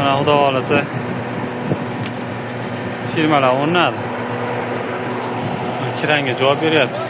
Mana xudo xohlasa firmalar o'rnadi. Kiranga javob beryapmiz.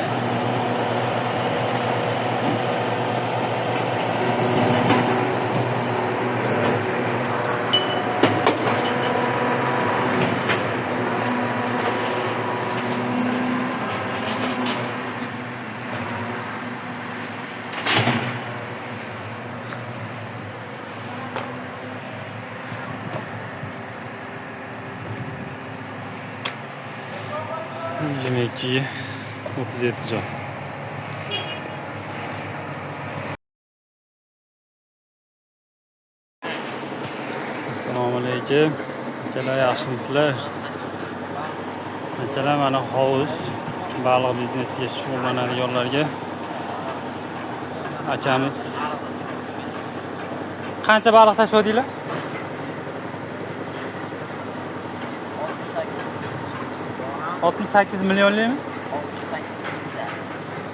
Yigirma ikki 37 joy. Assalomu alaykum. Akalar, yaxshimisizlar? Akalar, mana hovuz, baliq biznesiga shug'ullanadiganlarga akamiz qancha baliq tashladinglar? 68 millionlikmi?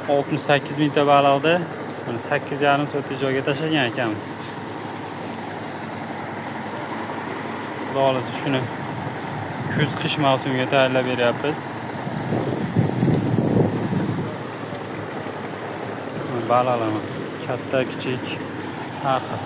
68 mingta baliqni mana 8,5 sotik joyga tashlagan akamiz. Xudo xohlasa shuni kuz qish mavsumiga tayyorlab beryapmiz. Baliqlar katta, kichik, har xil.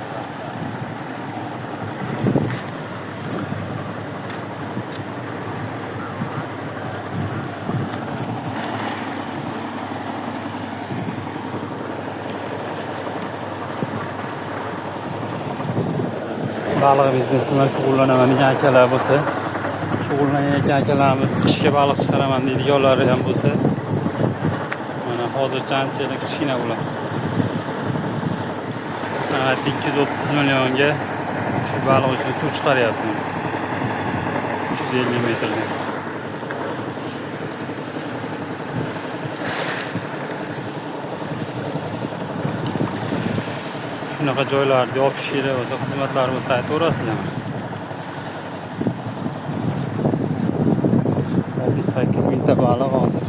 Baliq biznesi bilan shug'ullanaman degan akalar bo'lsa, shug'ullanayotgan akalarimiz, qishga baliq chiqaraman deydiganlari ham bo'lsa, mana hozircha ancha kichkina bular. Mana 230 millionga shu baliq uchun suv chiqaryapti. 350 metrga. Shunaqa joylarni yopish kerak bo'lsa, xizmatlar bo'lsa aytaverasizlar. 68 mingta baliq hozir.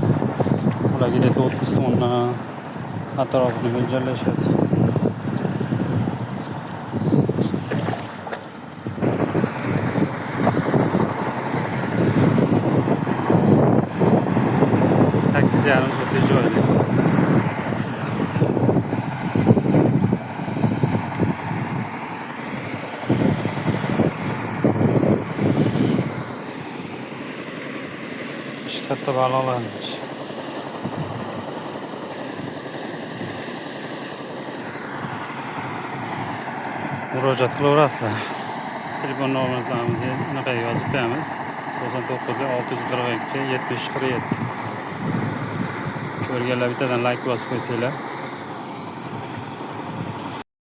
Ular где-то 30 tonna atrofini mo'ljallashadi. 8,5 sotik joyda. Shu katta baliqlar. Murojaat qilaverasizlar. Telefon nomerlarimizni anaqa yozib qo'yamiz. 99 642 70 47. Ko'rganlar bittadan like bosib qo'ysanglar.